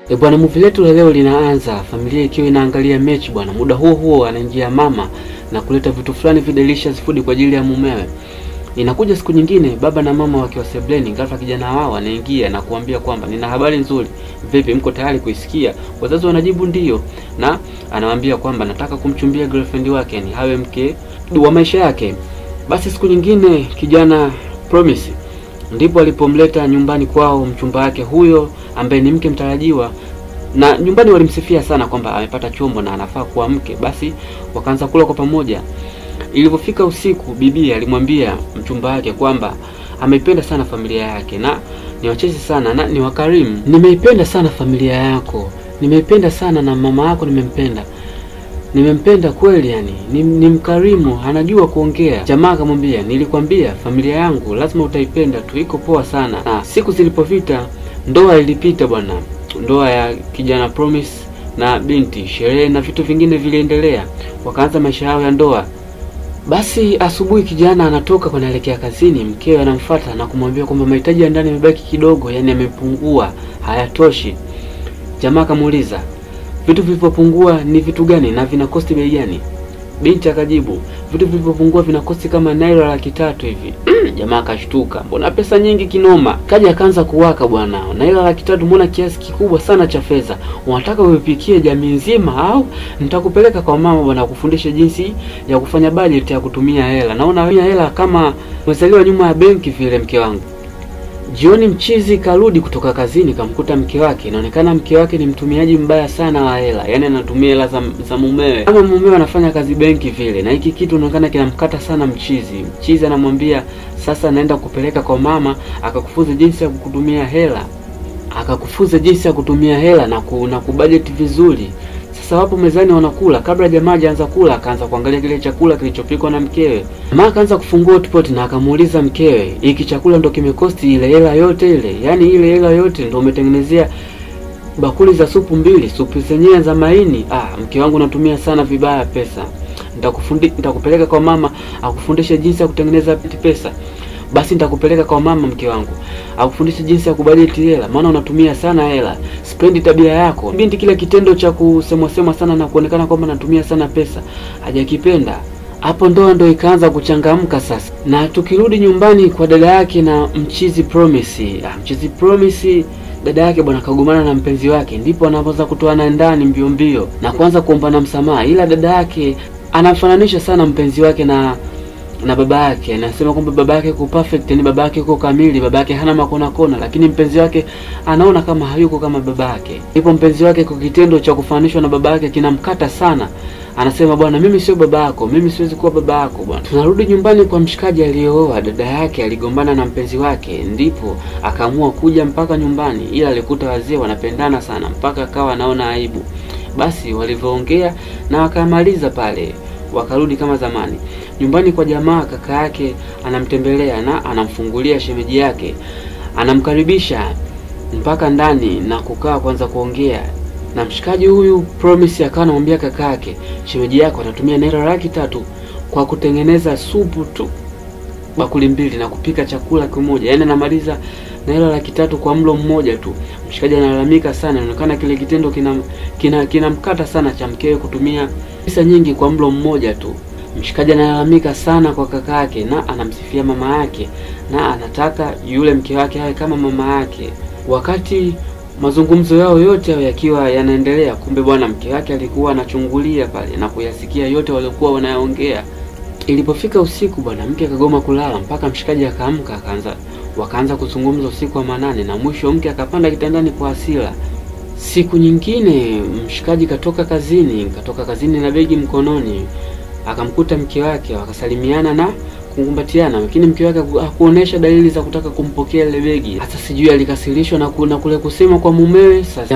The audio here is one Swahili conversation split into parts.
E bwana, movie letu la leo linaanza familia ikiwa inaangalia mechi bwana. Muda huo huo anaingia mama na kuleta vitu fulani vi delicious food kwa ajili ya mumewe. Inakuja siku nyingine baba na mama wakiwa sebleni, ghafla kijana wao anaingia na kuambia kwamba nina habari nzuri, vipi mko tayari kuisikia? Wazazi wanajibu ndio, na anawaambia kwamba nataka kumchumbia girlfriend wake, yani hawe mke wa maisha yake. Basi siku nyingine kijana Promise ndipo alipomleta nyumbani kwao mchumba wake huyo ambaye ni mke mtarajiwa, na nyumbani walimsifia sana kwamba amepata chombo na anafaa kuwa mke. Basi wakaanza kula kwa pamoja. Ilipofika usiku, bibi alimwambia mchumba wake kwamba ameipenda sana familia yake na ni wacheshi sana na ni wakarimu. Nimeipenda sana familia yako, nimeipenda sana na mama yako nimempenda. Nimempenda kweli, yani ni mkarimu, anajua kuongea. Jamaa akamwambia, nilikwambia familia yangu lazima utaipenda tu, iko poa sana. Na siku zilipopita ndoa ilipita bwana, ndoa ya kijana Promise na binti, sherehe na vitu vingine viliendelea, wakaanza maisha yao ya ndoa. Basi asubuhi kijana anatoka kuelekea kazini, mkewe anamfuata na kumwambia kwamba mahitaji ya ndani yamebaki kidogo, yani yamepungua, hayatoshi. Jamaa akamuuliza, vitu vilivyopungua ni vitu gani na vina kosti bei gani? Binti akajibu, vitu vilivyopungua vina kosti kama naira 300 hivi. Jamaa akashtuka, mbona pesa nyingi kinoma? Kaja akaanza kuwaka bwana, naira 300, mbona kiasi kikubwa sana cha fedha? Unataka uipikie jamii nzima au nitakupeleka kwa mama bwana kufundisha jinsi ya kufanya budget ya kutumia hela? Naona hela kama umezaliwa nyuma ya benki vile, mke wangu. Jioni mchizi karudi kutoka kazini, kamkuta mke wake. Inaonekana mke wake ni mtumiaji mbaya sana wa hela, yani anatumia hela za mumewe kama mumewe anafanya kazi benki vile, na hiki kitu inaonekana kinamkata sana mchizi. Mchizi anamwambia sasa naenda kupeleka kwa mama akakufunza jinsi ya kutumia hela, akakufunza jinsi ya kutumia hela na kubudget vizuri. Sasa wapo mezani wanakula, kabla jamaa hajaanza kula akaanza kuangalia kile chakula kilichopikwa na mkewe. Jamaa akaanza kufungua hotpot na akamuuliza mkewe, hiki chakula ndo kimekosti ile hela yote ile? Yani ile hela yote ndo umetengenezea bakuli za supu mbili, supu zenyewe za maini? Ah, mke wangu natumia sana vibaya pesa. Nitakupeleka kwa mama akufundishe jinsi ya kutengeneza pesa. Basi nitakupeleka kwa mama mke wangu akufundishe jinsi ya kubudget hela, maana unatumia sana hela. Sipendi tabia yako. Binti kile kitendo cha kusemwa sema sana na kuonekana kwamba natumia sana pesa hajakipenda. Hapo ndoa ndo ikaanza kuchangamka sasa. Na tukirudi nyumbani kwa dada yake na mchizi Promise, mchizi Promise dada yake bwana kagomana na mpenzi wake, ndipo anaanza kutoana ndani mbio mbio na kuanza kuombana msamaha, ila dada yake anamfananisha sana mpenzi wake na baba yake. Anasema kwamba baba yake yuko perfect, yani baba yake yuko kamili, baba yake hana makona kona, lakini mpenzi wake anaona kama hayuko kama baba yake. Ndipo mpenzi wake kwa kitendo cha kufananishwa na baba yake kinamkata sana. Anasema bwana, mimi sio baba yako, mimi siwezi kuwa baba yako bwana. Tunarudi nyumbani kwa mshikaji aliyooa, dada yake aligombana na mpenzi wake, ndipo akaamua kuja mpaka nyumbani, ila alikuta wazee wanapendana sana mpaka akawa anaona aibu. Basi walivyoongea na wakamaliza pale, wakarudi kama zamani. Nyumbani kwa jamaa, kaka yake anamtembelea na anamfungulia shemeji yake, anamkaribisha mpaka ndani na kukaa kwanza kuongea na mshikaji huyu. Promise akawa anamwambia kaka yake, shemeji yako anatumia naira 300 kwa kutengeneza supu tu bakuli mbili na kupika chakula kimoja, yani anamaliza naira 300 kwa mlo mmoja tu. Mshikaji analalamika sana, inaonekana kile kitendo kinamkata sana cha mkewe kutumia pesa nyingi kwa mlo mmoja tu. Mshikaji analalamika sana kwa kaka yake na anamsifia mama yake na anataka yule mke wake awe kama mama yake. Wakati mazungumzo yao yote yakiwa yanaendelea, kumbe bwana mke wake alikuwa anachungulia pale na kuyasikia yote waliokuwa wanaongea. Ilipofika usiku bwana mke akagoma kulala mpaka mshikaji akaamka, wakaanza kuzungumza usiku wa manane, na mwisho mke akapanda kitandani kwa hasira. Siku nyingine mshikaji katoka kazini na begi mkononi, akamkuta mke wake, wakasalimiana na kukumbatiana, lakini mke wake hakuonesha dalili za kutaka kumpokea ile begi. Hata sijui alikasirishwa na kule kusema kwa mumewe. Sasa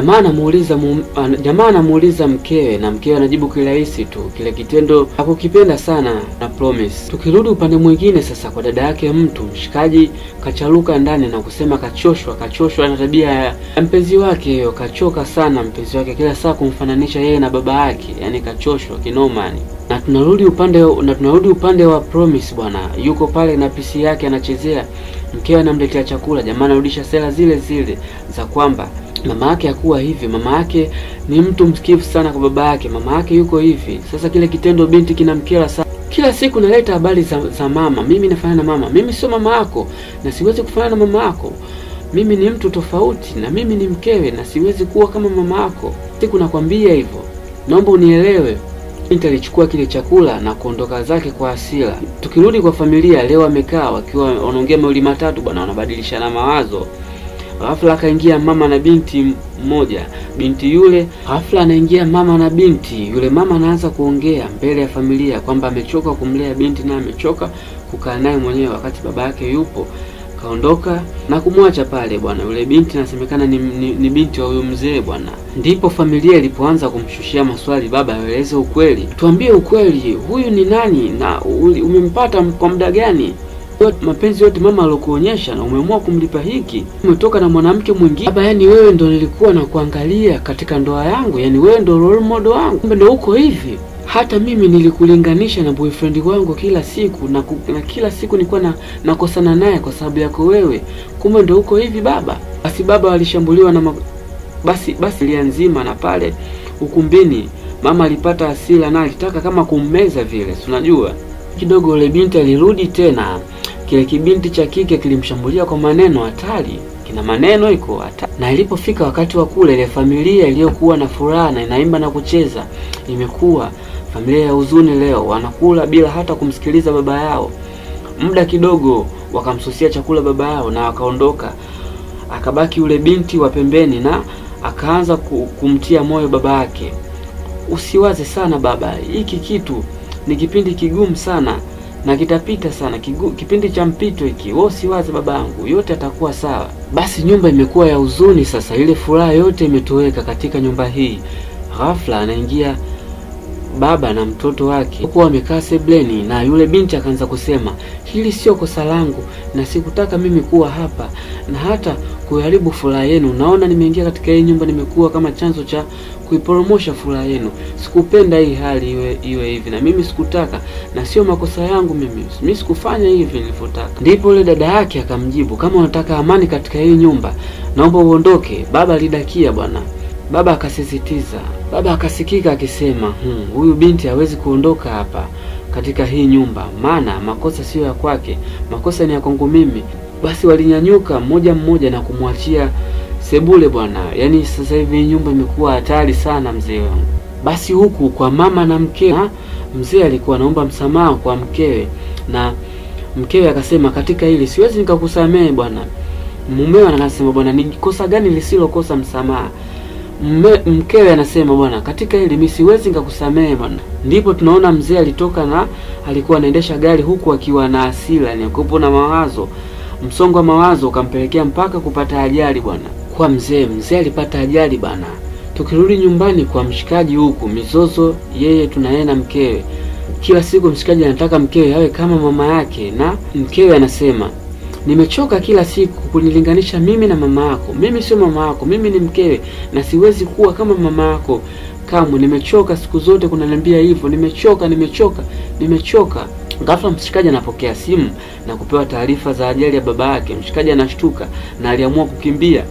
jamaa anamuuliza mkewe na mkewe anajibu kirahisi tu, kile kitendo hakukipenda sana na Promise. Tukirudi upande mwingine sasa kwa dada yake mtu, mshikaji kacharuka ndani na kusema kachoshwa na tabia ya mpenzi wake hiyo, kachoka sana mpenzi wake kila saa kumfananisha yeye na baba yake, yani kachoshwa kinoma. Na tunarudi upande wa Promise bwana, yuko pale na PC yake anachezea, mkewe anamletea chakula, jamaa anarudisha sera zile zile za kwamba Mama yake hakuwa hivi, mama yake ni mtu msikivu sana kwa baba yake, mama yake yuko hivi. Sasa kile kitendo binti kinamkera sana. Kila siku naleta habari za mama, mimi nafanana na mama, mimi sio mama yako na siwezi kufanana na mama yako. Mimi ni mtu tofauti na mimi ni mkewe na siwezi kuwa kama mama yako. Siku nakwambia hivyo, naomba unielewe. Binti alichukua kile chakula na kuondoka zake kwa hasira. Tukirudi kwa familia leo, wamekaa wakiwa wanaongea mawili matatu bwana, wanabadilishana mawazo. Ghafla akaingia mama na binti mmoja. Binti yule ghafla anaingia mama na binti yule. Mama anaanza kuongea mbele ya familia kwamba amechoka kumlea binti na amechoka kukaa naye mwenyewe wakati baba yake yupo. Kaondoka na kumwacha pale bwana. Yule binti nasemekana ni binti wa huyu mzee bwana. Ndipo familia ilipoanza kumshushia maswali, baba aeleze ukweli, tuambie ukweli, huyu ni nani na umempata kwa muda gani? Mapenzi yote mama alokuonyesha na umeamua kumlipa hiki, umetoka na mwanamke mwingine. Baba, yani wewe ndo nilikuwa na kuangalia katika ndoa yangu, yani wewe ndo role model wangu, kumbe ndo uko hivi. Hata mimi nilikulinganisha na boyfriend wangu kila siku na kila siku nilikuwa nakosana naye kwa sababu yako wewe, kumbe ndo uko hivi baba. Basi baba alishambuliwa na basi lia nzima, na pale ukumbini mama alipata hasira na alitaka kama kummeza vile, si unajua. Kidogo yule binti alirudi tena. Kile kibinti cha kike kilimshambulia kwa maneno hatari, kina maneno iko hatari. Na ilipofika wakati wa kula, ile familia iliyokuwa na furaha na inaimba na kucheza imekuwa familia ya huzuni leo. Wanakula bila hata kumsikiliza baba yao. Muda kidogo wakamsusia chakula baba yao na wakaondoka. Akabaki yule binti wa pembeni na akaanza kumtia moyo baba yake. Usiwaze sana baba, hiki kitu ni kipindi kigumu sana na kitapita sana, kipindi cha mpito hiki. Wewe usiwaze babangu, yote atakuwa sawa. Basi nyumba imekuwa ya huzuni sasa, ile furaha yote imetoweka katika nyumba hii. Ghafla anaingia baba na mtoto wake huku wamekaa sebleni, na yule binti akaanza kusema, hili sio kosa langu na sikutaka mimi kuwa hapa na hata kuharibu furaha yenu. Naona nimeingia katika hii nyumba, nimekuwa kama chanzo cha kuiporomosha furaha yenu. Sikupenda hii hali iwe hivi na mimi sikutaka, na sio makosa yangu mimi sikufanya hivi nilivyotaka. Ndipo yule dada yake akamjibu, kama unataka amani katika hii nyumba naomba uondoke. Baba alidakia bwana. Baba akasisitiza. Baba akasikika akisema, huyu binti hawezi kuondoka hapa katika hii nyumba, maana makosa sio ya kwake, makosa ni ya kwangu mimi. Basi walinyanyuka mmoja mmoja na kumwachia sebule bwana. Yaani sasa hivi nyumba imekuwa hatari sana mzee wangu. Basi huku kwa mama na mkewe, mzee alikuwa anaomba msamaha kwa mkewe, na mkewe akasema, katika hili siwezi nikakusamehe bwana. Mumewe anasema, bwana ni kosa gani lisilokosa msamaha? Mkewe anasema, bwana katika hili mimi siwezi nikakusamehe bwana. Ndipo tunaona mzee alitoka na alikuwa anaendesha gari huku akiwa na hasira, ni kupo na mawazo, msongo wa mawazo ukampelekea mpaka kupata ajali bwana. Kwa mzee alipata ajali bwana. Tukirudi nyumbani kwa mshikaji huku mizozo yeye tunaye na mkewe. Kila siku mshikaji anataka mkewe awe kama mama yake, na mkewe anasema, nimechoka kila siku kunilinganisha mimi na mama yako. Mimi sio mama yako, mimi ni mkewe na siwezi kuwa kama mama yako kamwe. Nimechoka siku zote kunaniambia hivyo, nimechoka, nimechoka, nimechoka. Ghafla mshikaji anapokea simu na kupewa taarifa za ajali ya baba yake. Mshikaji anashtuka na aliamua kukimbia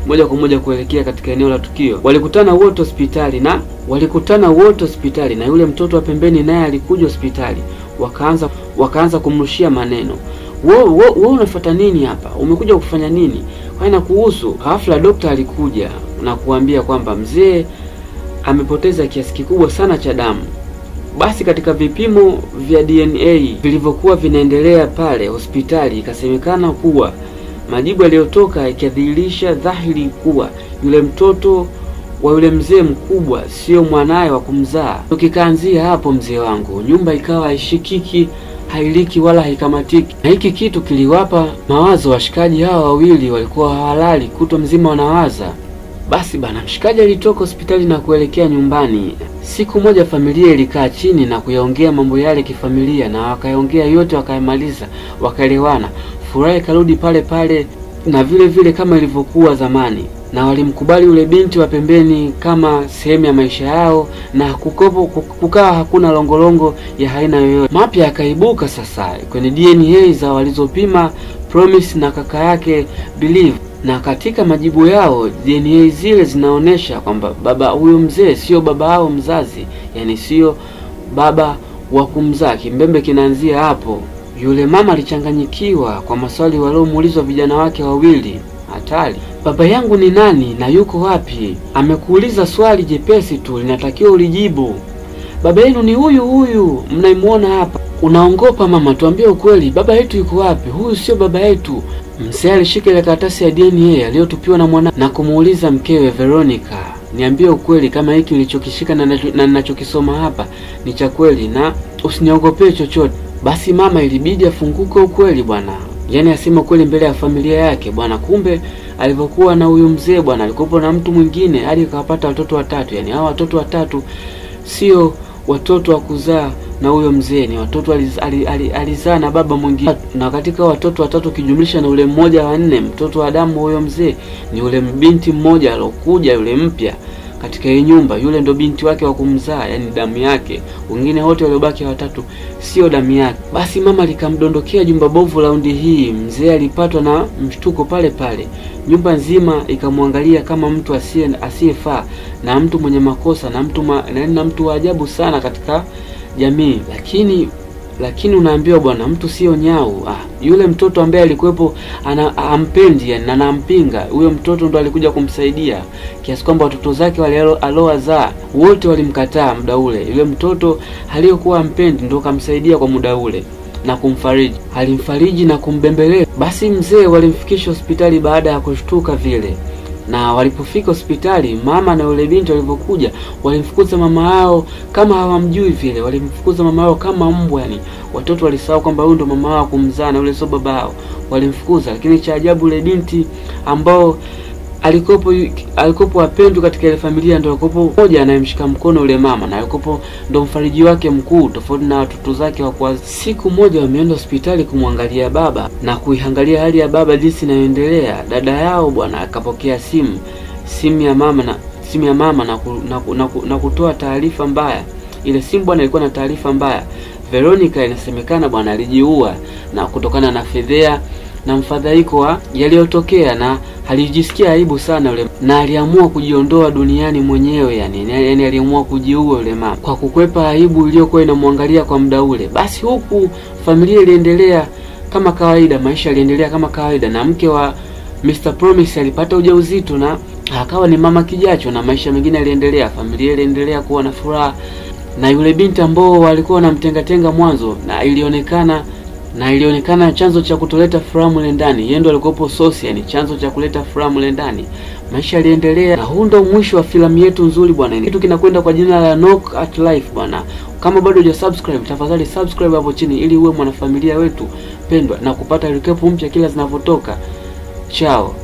moja kwa moja kuelekea katika eneo la tukio. Walikutana wote hospitali na yule mtoto wa pembeni naye alikuja hospitali. Wakaanza kumrushia maneno. Wewe unafuata nini hapa? Umekuja kufanya nini? Kwa nini kuhusu? Ghafla daktari alikuja na kuambia kwamba mzee amepoteza kiasi kikubwa sana cha damu. Basi katika vipimo vya DNA vilivyokuwa vinaendelea pale hospitali, ikasemekana kuwa majibu yaliyotoka ikadhihirisha dhahiri kuwa yule mtoto wa yule mzee mkubwa sio mwanae wa kumzaa. Tukikaanzia hapo mzee wangu, nyumba ikawa haishikiki, hailiki wala haikamatiki. Na hiki kitu kiliwapa mawazo washikaji hawa wawili, walikuwa hawalali kutwa mzima wanawaza. Basi bana, mshikaji alitoka hospitali na kuelekea nyumbani. Siku moja familia ilikaa chini na kuyaongea mambo yale kifamilia, na wakayaongea yote wakayamaliza, wakaelewana. Furaha ikarudi pale pale na vile vile kama ilivyokuwa zamani, na walimkubali yule binti wa pembeni kama sehemu ya maisha yao, na kukaa hakuna longolongo ya haina yoyote. Mapya yakaibuka sasa kwenye DNA za walizopima Promise na kaka yake Believe. Na katika majibu yao DNA zile zinaonesha kwamba baba huyo mzee sio baba yao mzazi, yani sio baba wa kumzaa. Kimbembe kinaanzia hapo. Yule mama alichanganyikiwa kwa maswali waliomuulizwa vijana wake wawili. Hatari. Baba yangu ni nani na yuko wapi? Amekuuliza swali jepesi tu, linatakiwa ulijibu. Baba yenu ni huyu huyu mnaimuona hapa. Unaongopa mama, tuambie ukweli, baba yetu yuko wapi? Huyu sio baba yetu. Mzee alishika ile karatasi ya DNA aliyotupiwa na mwana na kumuuliza mkewe Veronica, niambie ukweli kama hiki nilichokishika na ninachokisoma hapa ni cha kweli na usiniogopee chochote. Basi mama ilibidi afunguke ukweli bwana. Yaani aseme ukweli mbele ya familia yake bwana. Kumbe alivyokuwa na huyu mzee bwana alikuwa na mtu mwingine hadi akapata watoto watatu. Yaani hao watoto watatu sio watoto wa kuzaa na huyo mzee, ni watoto alizaa na baba mwingine. Na katika watoto watatu kijumlisha na ule mmoja wa nne, mtoto wa damu huyo mzee ni ule binti mmoja alokuja yule mpya katika hii nyumba, yule ndo binti wake wa kumzaa, yani damu yake. Wengine wote waliobaki watatu sio damu yake. Basi mama likamdondokea jumba bovu raundi hii. Mzee alipatwa na mshtuko pale pale. Nyumba nzima ikamwangalia kama mtu asiyefaa na mtu mwenye makosa na mtu na mtu wa ajabu sana katika jamii. Lakini unaambiwa bwana, mtu sio nyau. Yule mtoto ambaye alikuwepo ampendi yani, na anampinga, huyo mtoto ndo alikuja kumsaidia kiasi kwamba watoto zake wale alowazaa wote walimkataa muda ule. Yule mtoto aliyokuwa ampendi ndo kamsaidia kwa muda ule na kumfariji. Alimfariji na kumbembelea. Basi mzee walimfikisha hospitali baada ya kushtuka vile. Na walipofika hospitali, mama na yule binti walivyokuja, walimfukuza mama yao kama hawamjui vile, walimfukuza mama yao kama mbwa. Yani watoto walisahau kwamba huyu ndo mama yao kumzaa na yule sio baba yao, walimfukuza. Lakini cha ajabu yule binti ambao alikopo apendwa katika ile familia ndo alikopo mmoja anayemshika mkono yule mama, na alikopo ndo mfariji wake mkuu, tofauti na watoto zake wa kwa. Siku moja wameenda hospitali kumwangalia baba na kuiangalia hali ya baba jinsi inayoendelea. Dada yao bwana akapokea simu ya mama na kutoa taarifa mbaya. Ile simu bwana ilikuwa na taarifa mbaya. Veronica inasemekana bwana alijiua na kutokana na fedhea na mfadhaiko wa yaliyotokea, na alijisikia aibu sana yule, na aliamua kujiondoa duniani mwenyewe. Yani aliamua kujiua yule mama kwa kukwepa aibu iliyokuwa inamwangalia kwa muda ule. Basi huku familia iliendelea kama kawaida, maisha yaliendelea kama kawaida, na mke wa Mr. Promise alipata ujauzito na akawa ni mama kijacho, na maisha mengine yaliendelea. Familia iliendelea kuwa na furaha, na yule binti ambao walikuwa wanamtenga tenga mwanzo, na ilionekana chanzo cha kutoleta furaha mle ndani, yeye ndo alikuwa source, yani chanzo cha kuleta furaha mle ndani. Maisha yaliendelea, na huu ndo mwisho wa filamu yetu nzuri bwana. Kitu kinakwenda kwa jina la Knock at Life bwana. Kama bado hujasubscribe, tafadhali subscribe hapo chini ili uwe mwanafamilia wetu pendwa na kupata recap mpya kila zinavyotoka. Chao.